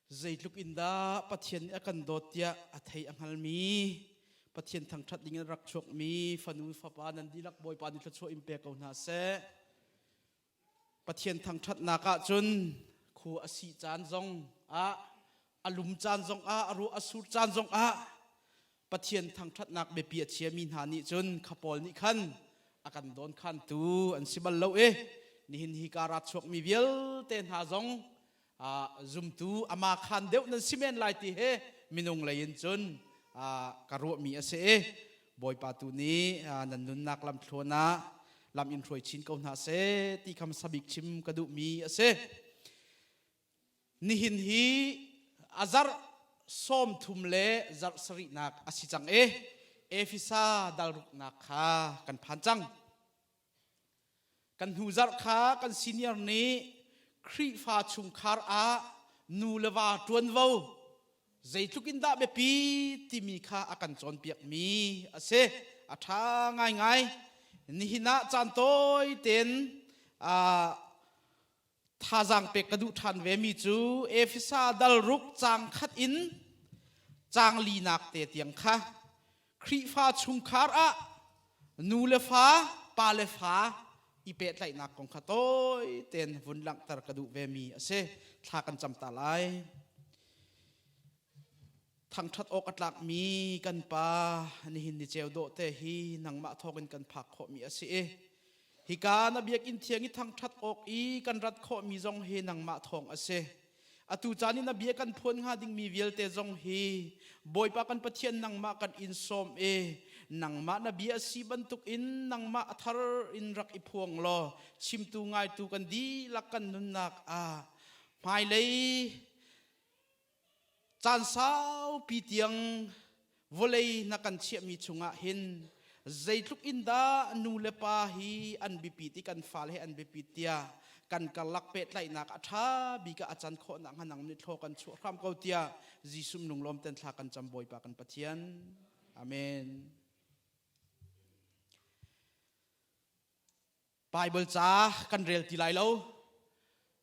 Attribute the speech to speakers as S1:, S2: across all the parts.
S1: Zeitluk in dah Pathian nih a kan dawt tiah a thei a hngalmi, Pathian thangṭhat ding in rak chuakmi fanu fapa nan dihlak Bawipa nih thluachuah in pe ko hna seh. Pathian thangṭhatnak ah cun khu a si caan zong ah, a lum caan zong ah, a ruah a sur caan zong ah Pathian thangṭhatnak biapi a chiami hna nih cun kha pawl nih khan a kan dawnkhantu an si bal lo i nihin hi ka ra chuakmi vialte hna zong zumtu ama khan deuh nan si men lai ti he minung lei in cun ka ruahmi a si i Bawipa tu nih nan nunnak lamthluan ah lam in hruai chin ko hna seh ti kham sabik chim ka duhmi a si. Nihin hi a zarh 30 le zarh sarihnak a si cang i Efesa dalruknak kha kan phan cang. Kan hnu zarh kha kan senior nih Khrihfa chungkhar ah nu le va ṭuanvo zeitluk in dah biapi timi kha a kan cawnpiakmi a si. A ṭha ngaingai. Nihin ah caan tawi tein Thazaang pek ka duh ṭhan vemi cu Efesa dal ruk caang khat in caang linak te tiang kha Khrihfa chungkhar ah nu le fa, pa le fa i pehtlaihnak kong kha tawi tein vun langhter ka duh vemi a si. Thla kan cam ta lai. Thangṭhat awk a tlakmi kan Pa, nihin ni ceu dawh te hi nangmah thawngin kan phak khawhmi a si i hika na biakinn thiang i thangṭhat awk i kan rat khawhmi zong hi nangmah thawng a si. Atu caan i na bia kan phuan hnga dingmi vialte zong hi Bawipa kan Pathian nangmah kan in sawm i nangmah na bia a si bantukin nangmah a thar in rak i phuang law chimtu ngaitu kan dihlak kan nunnak ah hmailei Caan saupi tiang vawlei na kan chiahmi chungah hin zeitluk in dah nu le pa hi an biapit i kan fale he an biapit tiah kan karlak pehtlaihnak a ṭha bik ah a can khawh nakhnga nang nih thlaw kan chuah hram ko tiah Jesuh lunglawm ten thla kan cam Bawipa kan Pathian. Amen. Bible ca kan rel ti lai lo.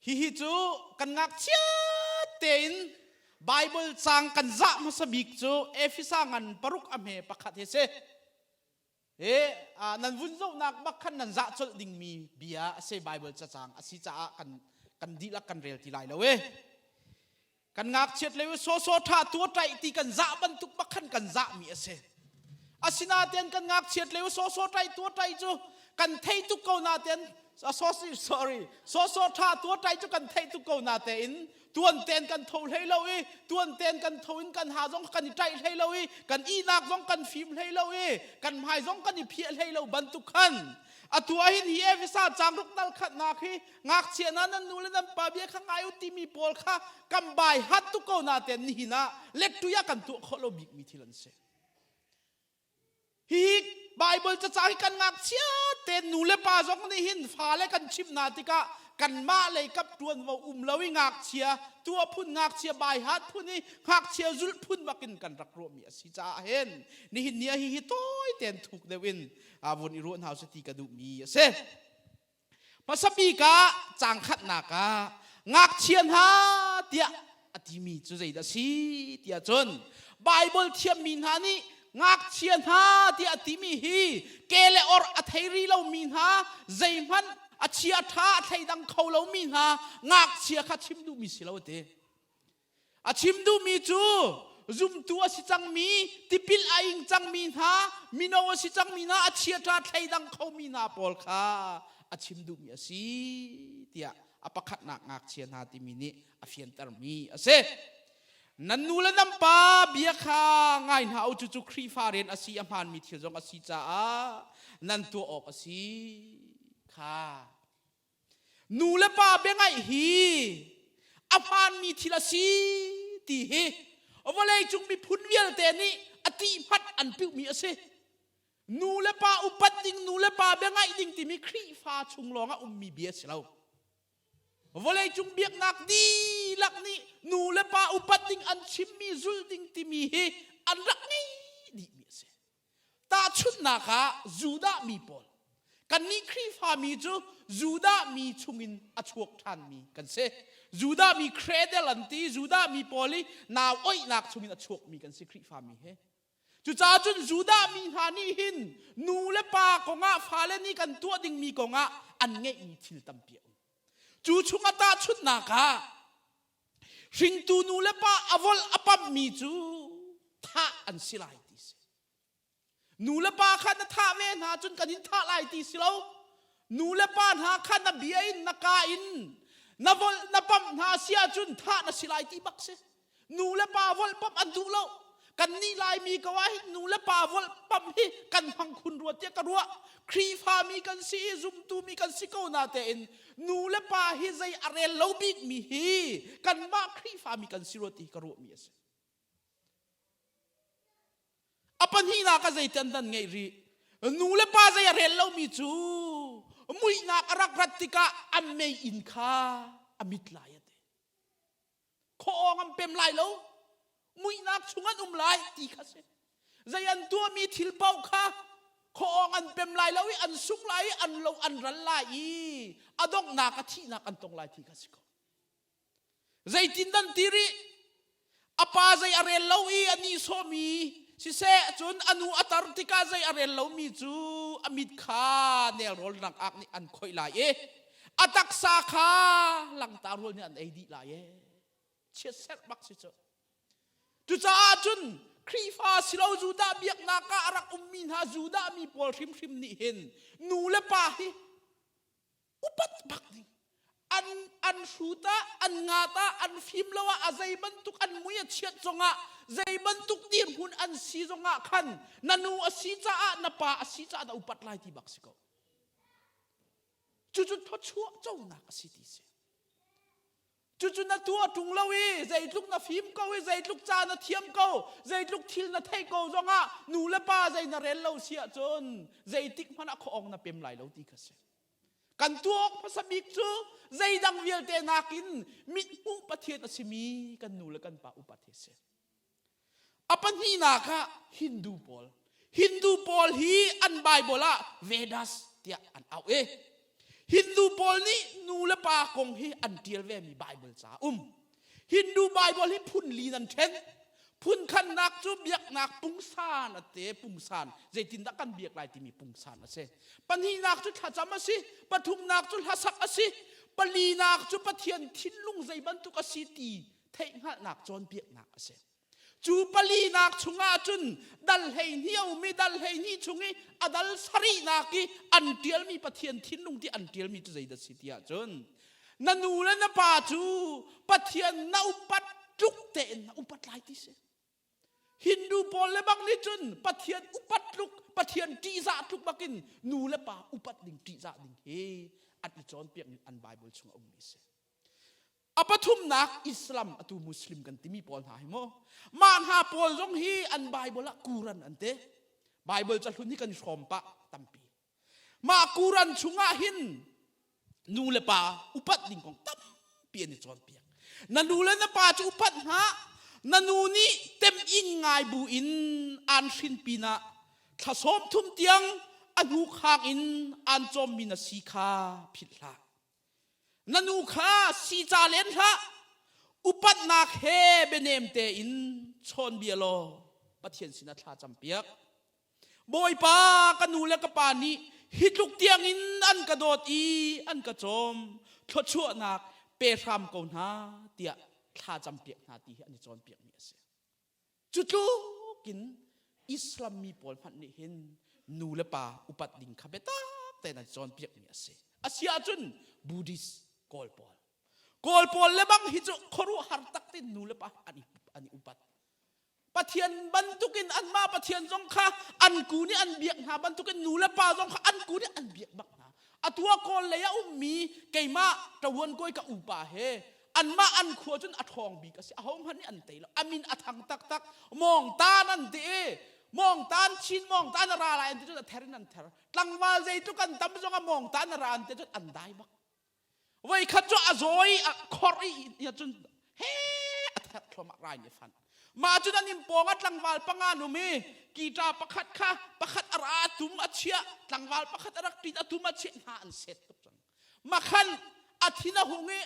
S1: Hihi cu kan ngakchia tein Bible cang kan zah hmasa bik cu Efesa ngan paruk a hme pakhat hi si. He nan vun zohnak bak khan nan zah colh dingmi bia a si Bible cacang a si caah kan kan dihlak kan rel ti lai lo e. Kan ngakchiat lio sawsaw ṭha tua ṭaih ti kan zah bantuk bak khan kan zahmi a si. Asinain kan ngakchiat lio sawsaw ṭaih tua ṭaih cu kan thei tuk ko natein sorry sawsaw ṭha tua ṭaih cu kan theih tuk ko natein tuan ten kan tho hlei lo i tuan ten kan tho in kan ha zong kan i ṭaih hlei lo i kan ihnak zong kan fim hlei lo i kan hmai zong kan i phiah hlei lo bantuk khan atu ahhin hi Efesa changruk dal khatnak hi ngakchia hna nan nu le nan pa bia kha ngai u timi pawl kha kan bai hat tuk ko na ten nihin ah lettui ah kan tuah khawh lo bikmi thil an si. Hihi Bible caca hi kan ngakchia te nu le pa zong nih hin fale kan chimh hna tikah kanmah lei kap ṭuanvo um lo i ngakchia tua phun ngakchia bai hat phun i ngakchia zulh phun bakin kan rak ruahmi a si caah hin nihin ni ah hihi tawi tein thuk deuh in vun i ruah hna usih ti ka duhmi a si. Hmasa bik ah caang khatnak ah ngakchia hna tiah a timi cu zeidah a si tiah cun Baibal thiammi hna nih ngakchia hna tiah a timi hi ke le or a thei rih lomi hna zeihmanh a chia ṭha a thleidang kho lomi hna ngakchia kha chim duhmi si lo a ti. A chim duhmi cu zumtu a si cangmi, tipil a ing cangmi hna, mino a si cangmi hna, a chiaṭha thleidang khomi hna pawl kha a chim duhmi a si tiah a pakhatnak ngakchia hna timi nih a fiantermi a si. Nan nu le nan pa bia kha ngai hna u cucu Khrihfa rian a si a hmaanmi thil zong a si caah nan tuah awk a si kha Nu le pa biangaih hi a hmaanmi thil a si ti hi vawleicung miphun vialte nih a ti hmanh an piuhmi a si. Nu le pa upat ding, nu le pa biangaih ding timi Khrihfa chung lawng ah ummi bia a si lo. Vawleicung biaknak dihlak nih nu le pa upat ding an chimmi zulh ding timi hi an rak ngei dihmi a si. Tahchunhnak ah Judah mi pawl kannih Khrihfa mi cu Judah mi chungin a chuak ṭhanmi kan si. Judah mi cradle an ti. Judah mi pawl i nau oihnak chungin a chuakmi kan si Khrihfa mi he. Cucaah cun Judah mi hna nih hin nu le pa kongah fale nih kan tuah dingmi kongah an ngeihmi thil tampi a um. Cu chungah tahchunhnak ah hringtu nu le pa a volh a pammi cu thah an si lai ti si. Nu le pa kha na thah ve hna cun kan in thah lai ti si lo. Nu le pa hna kha na bia in na ka in na volh na pamh hna si ahcun thah na si lai ti bak si. Nu le pa volh pamh an duh lo. Kan nih Laimi ko ah hin nu le pa volh pamh hi kan hmang khun rua tiah ka ruah. Khrihfa mi kan si i zumtu mi kan si ko na tein nu le pa hi zei a rel lo bik mi hi kanmah Khrihfa mi kan si rua ti ka ruah mi a si. A pahnihnak ah zeitan dan ngeih rih. Nu le pa zei a rel lomi cu muihnak a rak rat tikah an meiinn kha a mit lai a ti. Khuaawng an pem lai lo. Muihnak chung an um lai ti kha si. Zei an tuahmi thil paoh kha khuaawng an pem lai lo i an sung lai i an lo an ral lai i a donghnak a thihnak an tong lai ti kha si ko. Zeitin dan ti rih? A pa zei a rel lo i a nihsawhmi siseh cun a nu a tar tikah zei a rel lomi cu a mit kha nelrawl rangak nih an khoih lai i a taksa kha langta rual nih an ei dih lai e. Chiatserh bak si cu. Cucaah cun Khrihfa silo Judah biaknak ah a rak ummi hna Judah mi pawl hrimhrim nih hin nu le pa hi upat bak ding an an hrut ah an ngat ah an fim lo ah a zei bantuk an mui a chiat zongah zei bantuk dirhmun an si zongah khan na nu a si caah na pa a si caah na upat lai ti bak si ko cucu thawchuah conak a si ti si Cucu na tuah ṭung lo i zeitluk na fim ko i zeitluk ca na thiam ko zeitluk thil na theih ko zongah nu le pa zei na rel lo si ahcun zeitik hmanh ah khuaawng na pem lai lo ti kha si. Kan tuah awk hmasa bik cu zeidang vialte nakin mithmuh Pathian a simi kan nu le kan pa upat hi a si. A pahnihnak ah Hindu pawl. Hindu pawl hi an Bible ah Vedas tiah an auh i Hindu pawl nih nu le pa kong hi an ṭial vemi Bible ca um. Hindu Bible hi phun li nan ṭhen. Phun khannak cu biaknak pungsan a te pungsan zeitindah kan biak lai timi pungsan a si. Pahnihnak cu thlacam a si, pathumnak cu hlasak a si, palinak cu Pathian thinlung zei bantuk a si ti theihhngalhnak cawnpiaknak a si. Cu palinak chungah cun dal 12 a um i dal 12 chung i a dal sarihnak i an ṭialmi Pathian thinlung ti an ṭialmi cu zeidah si ti ahcun na nu le na pa cu Pathian na upat tluk tein na upat lai ti si. Hindu pawl le bang nih cun Pathian upat tluk, Pathian ṭihzah tluk bakin nu le pa upat ding ṭihzah ding hi an i cawnpiakmi an Bible chungah ummi a si. A pathumnak Islam atu Muslim kan timi pawl hna hi mu. Mah hna pawl zong hi an Bible ah Quran an ti. Bible cahlun hi kan i hrawm pah tampi. Mah Quran chungah hin nu le pa upat ding kong tampi an i cawnpiak. Na nu le na pa cu upat hna. Na nu nih tem in ngai bu in an hrin pinah thla sawm thum tiang a hnu khang in an cawmmi na si kha philh hlah. Na nu kha si ca len hlah. Upatnak he bianem tein chawn bia law Pathian sinah thla campiak. Bawipa ka nu le ka pa nih hi tluk tiangin an ka dawt i an ka cawm thluachuahnak pe hram ko hna tiah thla campiak hna ti hi an i cawnpiakmi a si. Cu tlukin Islam mi pawl hmanh nih hin nu le pa upat ding kha biatak tein an cawnpiakmi a si. A si ahcun Buddhist Kawl pawl. Kawl pawl le bang hi cu khuaruahhar tak tein nu le pa an i, an i upat. Pathian bantukin anmah Pathian zong kha an ku nih an biak hna bantukin nu le pa zong kha an ku nih an biak bak hna. Atu ah Kawl lei a ummi keimah ṭavuan kawi ka upa he anmah an khua cun a ṭhawng bik a si ahohmanh nih an tei lo a min a thang taktak mawngtan an ti i mawngtan chin mawngtan a ra lai an ti cun a ther in an ther tlangval zeitluk an tam zong ah mawngtan a ra an ti cun an dai bak voi khat cu a zaw i a khor i ya cun he a ther thluahmah rai nih fan mah cun an in pawng ah tlangval panga num i kita pakhat kha pakhat a ra tum a chiah tlangval pakhat a rak ṭin a tum a chiah hna an set tuk cang makhan a thin a hung i.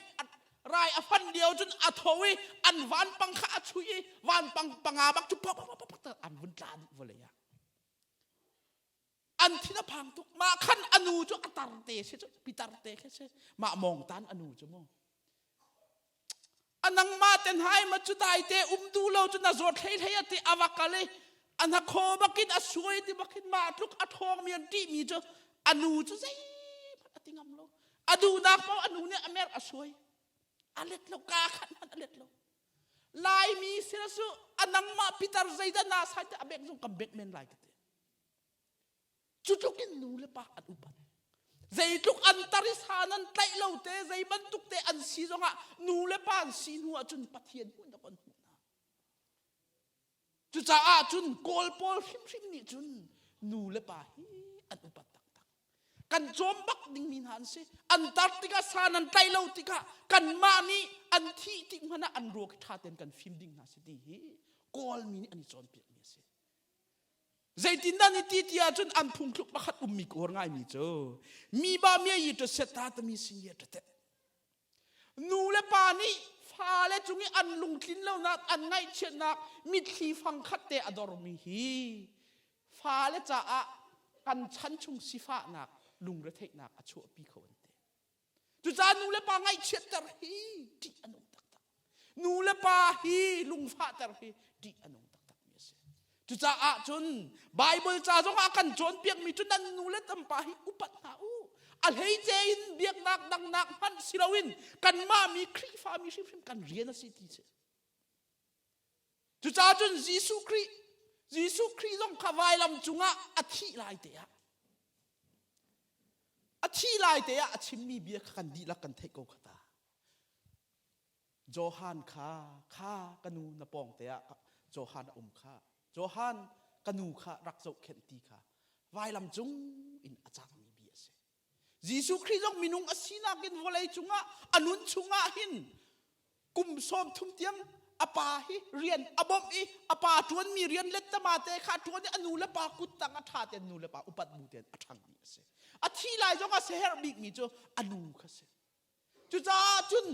S1: Rai a fan lio cun a tho i an vanpang kha a chuih i vanpang panga bak cu pok pok pok pok an vun tla dih vawlei ah. An thin a phang tuk. Mah khan a nu cu a tar te si cu pitar te khi si. Mah mawng tan a nu cu mu. A nangmah ten hai ma cu dai te um du lo cu na zawt hlei hlei ati a va kal i a hnakhaw bakin a suai ti bakin mah tluk a ṭhawng mi an ṭihmi cu a nu cu zeihmanh a ti ngam lo. A duhnak paoh a nu nih a merh a suai. A let lo ka khan hmanh a let lo. Laimi sila su a nangmah pitar zeidah na sai te a bek zong kan bek men lai ka ti. Cu tluk in nu le pa an upat. Zeitluk an tarisa nan tlaih lo te, zei bantuk te an si zongah nu le pa an si hnu ahcun Pathian hmuh na kon hmuh hna. Cucaah cun Kawl pawl hrimhrim nih cun nu le pa hi an upat taktak. Kan cawm bak dingmi hna an si. An tar tikah sa nan tlaih lo tikah kanmah nih an thih tik hmanh ah an ruak ṭha tein kan fim ding hna si ti hi Kawlmi nih an i cawnpiakmi a si. Zeitindah ni ti ti ahcun an phungthluk pakhat ummi ka uar ngaimi cu mi ba mi yi ṭa set ta tami sin ye ṭa Nu le pa nih fale cung i an lungtlin lonak an ngaihchiatnak mitthli fangkhat te a dormi hi fale caah kan chan chung sifahnak lungretheihnak a chuahpi kho an ti. Cucaah nu le pa ngaihchiatter hi ṭih a nung taktak. Nu le pa hi lungfahter hi ṭih a nung taktakmi a si. Cucaah cun Baibal ca zong ah kan cawnpiakmi cu nan nu le nan pa hi upat hna u. A hleice in biaknak dangnak hmanh si loin kanmah mi Khrihfa mi hrimhrim kan rian a si ti si. Cucaah cun Jesuh Khrih Jesuh Khrih zong kha vailam cungah a thih lai te ah a thih lai te ah a chimmi bia kha kan dihlak kan theih ko kha ta. Johan kha kha ka nu na pawng te ah Johan a um kha Johan ka nu kha rak zohkhenh ti kha vailam cung in a cangmi bia a si. Jesuh Khrih zong minung a sinak in vawlei cungah a nun chungah hin kum 30 tiang a pa hi rian a bawmh i a pa ṭuanmi rian lettama te kha ṭuan i a nu le pa kut tang a ṭha ten nu le pa upat bu ten a ṭhangmi a si. A thi lai zong a seherh bikmi cu a nu kha si. Cucaah cun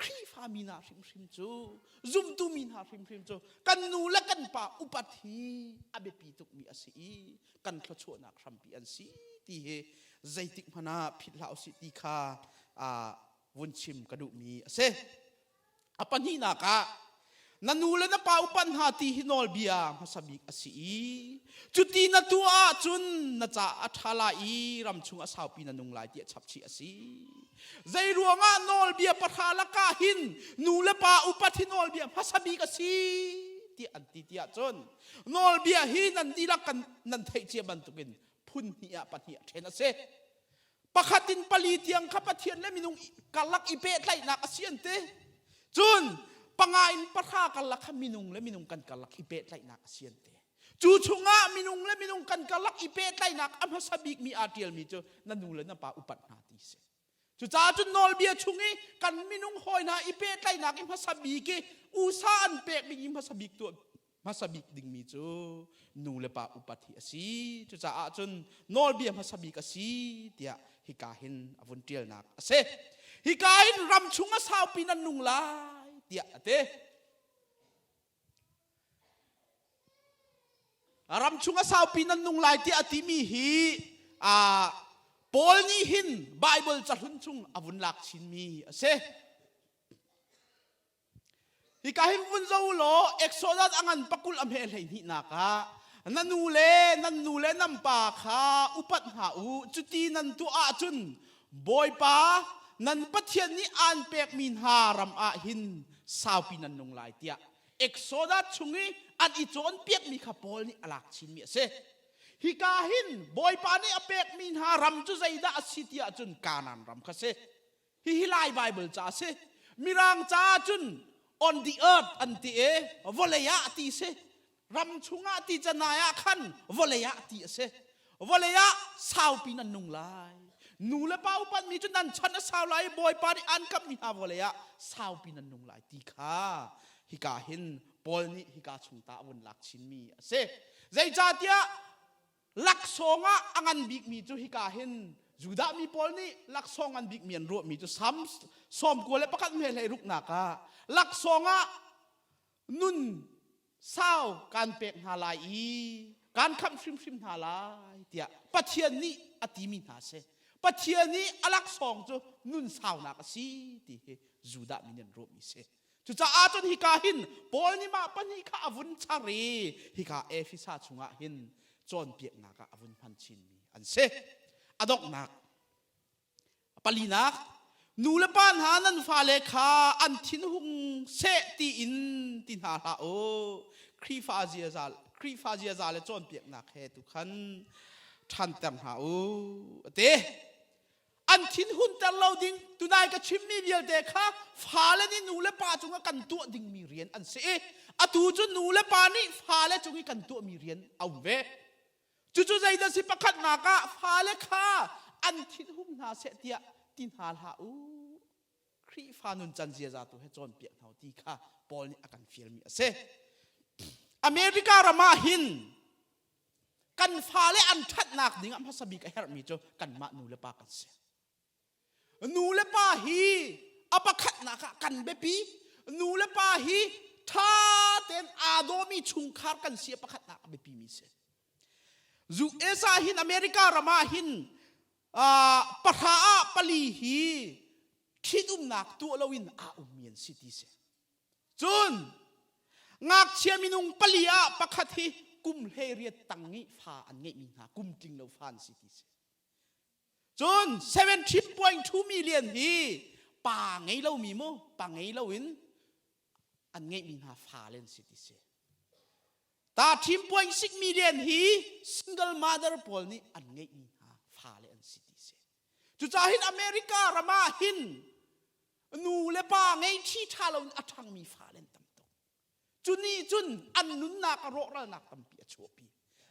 S1: Khrihfa mi hna hrimhrim cu zumtu mi hna hrimhrim cu kan nu le kan pa upat hi a biapi tukmi a si i kan thluachuahnak hrampi an si ti hi zeitik hmanh ah philh hlah usih ti kha vun chim ka duhmi a si. A pahnihnak ah na nu le na pa upat hna ti hi nawlbia hmasa bik a si i cuti na tuah ahcun na caah a ṭha lai i ram chung a saupi na nung lai tiah chapchih a si. Zei ruangah nawlbia pahra lakah hin nu le pa upat hi nawlbia hmasa bik a si tiah an ti tiah cun nawlbia hi nan dihlak kan nan theih cia bantukin phun hnih ah pahnih a ṭhen a si. Pakhat in pali tiang kha Pathian le minung karlak i pehtlaihnak a si an ti. Cun panga in pahra karlak kha minung le minung kan karlak i pehtlaihnak a si an ti. Cu chungah minung le minung kan karlak i pehtlaihnak a hmasa bikmi aa ṭialmi cu na nu le na pa upat hna ti si. Cucaah cun nawlbia chung i kan minung hawi hna i pehtlaihnak i hmasa bik i usa an pekmi i hmasa bik tuah hmasa bik dingmi cu nu le pa upat hi a si. Cucaah cun nawlbia hmasa bik a si tiah hika hin a vun ṭialnak a si. Hika hin ram chung a saupi nan nung lai tiah a ti. Ram chung a saupi nan nung lai tiah a timi hi Paul nih hin Bible cahlun chung a vun lak chinmi a si. Hika hin vun zo law Exodus a ngan pakul a hme 12nak ah na nu le nan nu le nan pa kha upat hna u cuti nan tuah ahcun Bawipa nan Pathian nih aan pekmi hna ram ah hin saupi nan nung lai tiah Exodus chung i an i cawnpiakmi kha Paul nih a lak chinmi a si. Hika hin Bawipa nih a pekmi hna ram cu zeidah a si ti ahcun Kanaan ram kha si. Hihi Lai Bible ca a si. Mirang ca cun on the earth an ti i vawlei ah ti si. Ram chungah ti canai ah khan vawlei ah ti a si. Vawlei ah saupi nan nung lai. Nu le pa upat mi cu nan chan a sau lai i Bawipa nih an kamhmi hna vawlei ah saupi nan nung lai ti kha hika hin Paul nih hika chung ta a vun lak chinmi a si. Zeicahtiah laksawng ah a ngan bikmi cu hika hin Judah mi pawl nih laksawng ngan bikmi an ruahmi cu Salm 91 hme hlei ruknak ah laksawng ah nun sau kan pek hna lai i kan khamh hrimhrim hna lai tiah Pathian nih a timi hna si. Pathian nih a laksawng cu nun saunak a si ti hi Judah mi nih an ruahmi si. Cucaah cun hika hin Paul nih mah pahnih kha a vun char i hika Efesa chungah hin cawnpiaknak ah a vun hman chinmi an si. A donghnak palinak nu le pa hna nan fale kha an thinhung seh tiin ti hna hlah u. Khrihfa ziaza Khrihfa ziaza le cawnpiaknak he tu khan ṭhanter hna u a ti. An thin hunter lo ding tunai ka chimmi vialte kha fale nih nu le pa cungah kan tuah dingmi rian an si i atu cu nu le pa nih fale cung i kan tuahmi rian a um ve. Cucu zeidah si pakhatnak ah fale kha an thinhung hna seh tiah ti hna hlah u. Khrihfa nuncan ziaza tu he cawnpiak hna ti kha Paul nih a kan fialmi a si. America ram ah hin kan fale an ṭhatnak ding ah hmasa bik a herhmi cu kanmah nu le pa kan si. Nu le pa hi a pakhatnak ah kan biapi. Nu le pa hi ṭha tein aa dawmi chungkhar kan si a pakhatnak a biapimi si. USA hin America ram ah hin pahra ah pali hi ṭhitumnak tuah loin aa ummi an si ti si. Cun ngakchia minung pali ah pakhat hi kum 18 tang i fa an ngeihmi hna kum tling lo fa an si ti si. Cun 17.2 million hi pa ngei lomi mu pa ngei loin an ngeihmi hna fale an si ti si. 13.6 million hi single mother pawl nih an ngeihmi hna fale an si ti si. Cucaah hin America ram ah hin nu le pa ngei ṭhi ṭha loin a ṭhangmi fale an tam tuk. Cu nih cun an nunnak a rawhralnak tampi a chuahpi.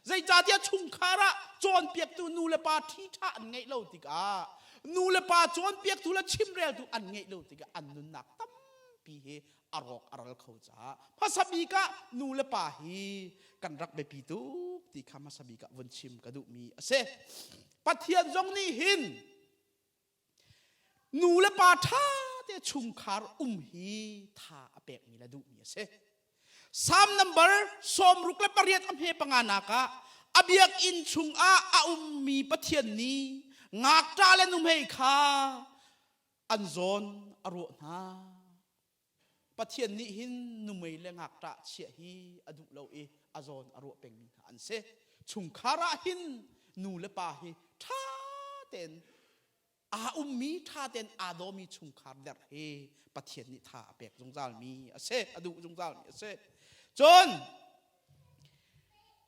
S1: Zeicahtiah chungkhar ah cawnpiaktu nu le pa ṭhi ṭha an ngeih lo tikah nu le pa cawnpiaktu le chimreltu an ngeih lo tikah an nunnak tampi hi a rawk a ral kho caah hmasa bik ah nu le pa hi kan rak biapi tuk ti kha hmasa bik ah vun chim ka duhmi a si. Pathian zong nih hin nu le pa ṭha te chungkhar um hi tha a pekmi le duhmi a si. Psalm number 68 a hme panga nak ah a biakinn chungah a ummi Pathian nih ngakṭah le nuhmei kha an zawn a ruah hna. Pathian nih hin numei le ngakṭah chiah hi a duh lo i a zawn a ruah pengmi hna an si. Chungkhar ah hin nu le pa hi ṭha tein aa ummi, ṭha tein aa dawmi chungkhar derh hi Pathian nih tha a pek zungzalmi a si, a duh zungzalmi a si. Cun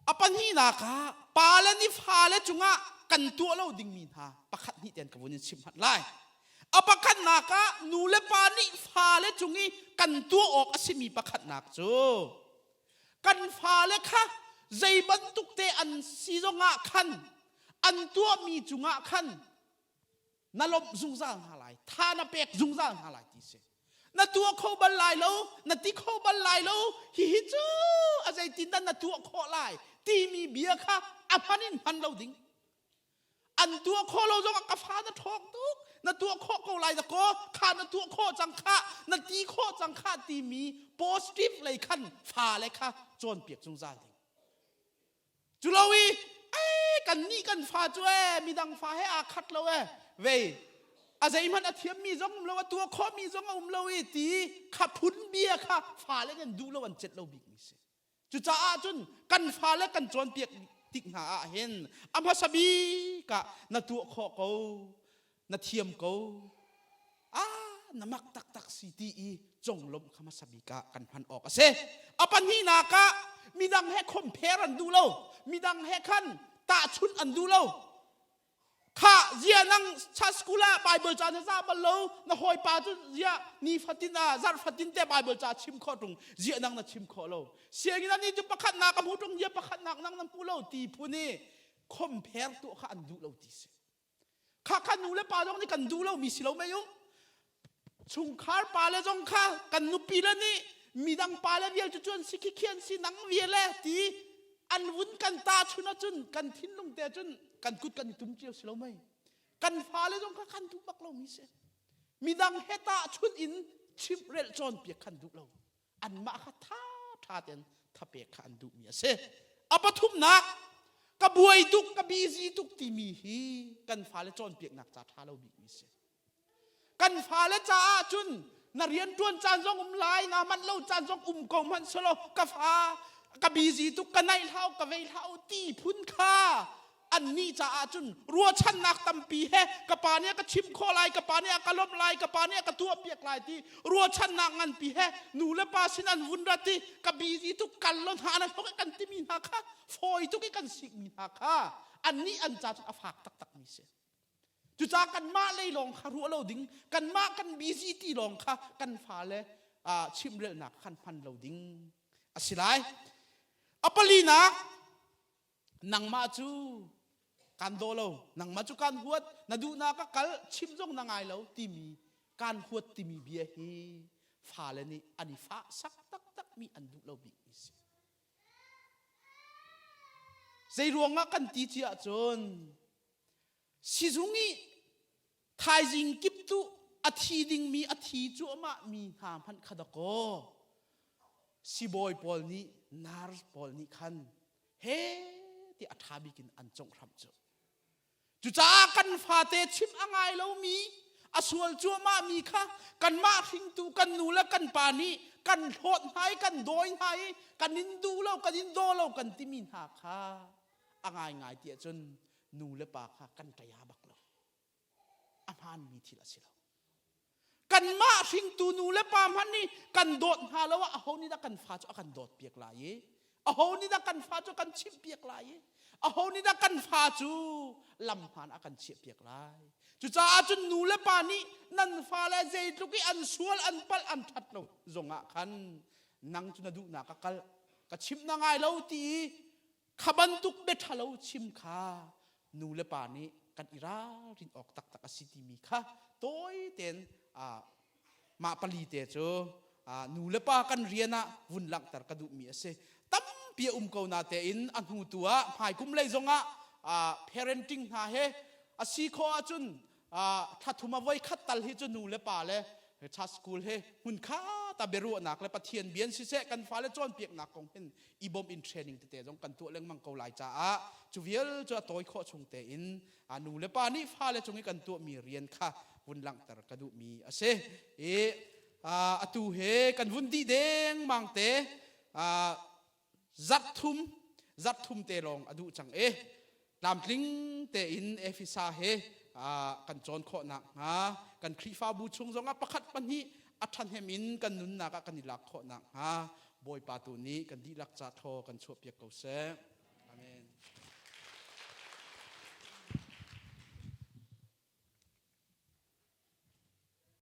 S1: A pahnihnak ah pale nih fale cungah kan tuah lo dingmi hna pakhat hnih ten ka vun in chim hmanh lai. A pakhatnak ah nu le pa nih fale cung i kan tuah awk a simi pakhatnak cu kan fale kha zei bantuk te an si zongah khan an tuahmi cungah khan na lawmh zungzal hna lai tha na pek zungzal hna lai ti si na tuah kho bal lai lo na ti kho bal lai lo hihi cu a zeitin dah na tuah khawh lai timi bia kha a hman in hman lo ding an tuah khawh lo zong ka fa na ṭhawng tuk na tuah khawh ko lai dakaw kha na tuah khawh cang kha na ti khawh cang kha timi positive lei khan fale kha cawnpiak zungzal ding Cu lo i ee kan nih kan fa cu ee midang fa he aa khat lo ee vei a zeihmanh a thiammi zong um lo a tuah khawhmi zong a um lo i ti kha phun bia kha fale nan duh lo an cet lo bikmi si. Cucaah cun kan fale kan cawnpiak tik hna ah hin a hmasa bik ah na tuah khawh ko na thiam ko ah na mak taktak si ti i conglawmh kha hmasa bik ah kan hman awk a si a pahnihnak ah midang he compare an duh lo midang he khan tahchunh an duh lo kha zia nang cha school ah bible ca na za bal lo na hawipa cu zia ni fatin ah zarh fatin te bible ca chim khawh tung zia nang na chim khawh lo sianginn ani cu pakhat nak a hmu tung zia pakhat nak nang na hmu lo ti phun i compare tuah kha an duh lo ti si Kha kha nu le pa zong nih kan duh lomi si lo mei u. Chungkhar pa le zong kha kan nupi le nih midang pa le vial cu cun si khi khian si nang vial e ti an vun kan ta chun ahcun kan thinlung te cun kan kut kan i tum cio si lo mei. Kan fale zong kha kan duh bak lomi si. Midang he tahchunh in chimhrelh cawnpiak khan duh lo. Anmah kha tha tha tein thapek kha an duhmi a si. A pathumnak, ka buai tuk, ka busy tuk timi hi kan fale cawnpiaknak ca tha lo bikmi si. Kan fale caah cun na rian ṭuan caan zong um lai, naa manh lo caan zong um ko hmanh selaw ka fa ka busy tuk, ka naih hlah ka vei hlah ti phun kha annih caah cun ruahchannak tampi he ka pa nih a ka chimh khawh lai, ka pa nih a ka lawmh lai, ka pa nih a ka tuahpiak lai ti ruahchannak nganpi he nu le pa sin an vun rat i ka busy tuk kal lo hna na hlok kan timi hna kha fawi tuk i kan sikmi hna kha annih an ca cun a fak taktakmi si. Cucaah kanmah lei lawng kha ruah lo ding, kanmah kan busy ti lawng kha kan fale chimrelnak khan hman lo ding a si lai. A palinak, nangmah cu kan daw lo, nangmah cu kan huat, na duhnak ka kal, chim zong na ngai lo timi kan huat timi bia hi fale nih an i fah sak taktak mi an duh lo bik mi si. Zei ruangah kan ti ci ahcun Sizung i thaizing kip tu a thi dingmi a thi cuahmah mi hna hmanh kha dakaw sibawi pawl nih nurse pawl nih khan he ti a ṭha bik in an congh hram cu. Cucaah kan fate chimh a ngai lomi a sual cuahmah mi kha kanmah hringtu kan nu le kan pa nih kan hlawt hna i kan dawi hna i kan in duh lo kan in daw lo kan timi hna kha a ngaingai ti ahcun nu le pa kha kan ṭaya bak lo. A hmaanmi thil a si lo. Kanmah hringtu nu le pa hmanh nih kan dawt hna lo ah aho nih dah kan fa cu a kan dawt piak lai i aho nih dah kan fa cu kan chimh piak lai i aho nih dah kan fa cu lam hmaan a kan chiah piak lai. Cucaah cun nu le pa nih nan fale zeitluk i an sual an palh an ṭhat lo zongah khan nang cu na duhnak a kal ka chimh na ngai lo ti i Kha bantuk bia ṭhalo chim kha nu le pa nih kan i ralrin awk taktak a si timi kha tawi tein mah pali te cu nu le pa kan rian ah vun langhter ka duhmi a si. Tampi a um ko na tein a hnu tu ah hmaikum lei zongah parenting hna he a si khawh ahcun thla thum a voi khat tal hi cu nu le pa le church school he hmun kha ta biaruahnak le Pathian bian siseh kan fale cawnpiaknak kong hin i bawmh in training tete zong kan tuah lengmang ko lai caah cu vial cu a tawi khawh chung tein nu le pa nih fale cung i kan tuahmi rian kha vun langhter ka duhmi a si i atu he kan vun dih dengmang te zarh thum zarh thum te lawng a duh cang i tlamtling tein Efesa he kan cawn khawh nakhnga kan Khrihfabu chung zongah pakhat pahnih a ṭhahnem in kan nunnak ah kan i lak khawh nakhnga Bawipa tu nih kan dihlak ca thaw kan chuahpiak ko seh.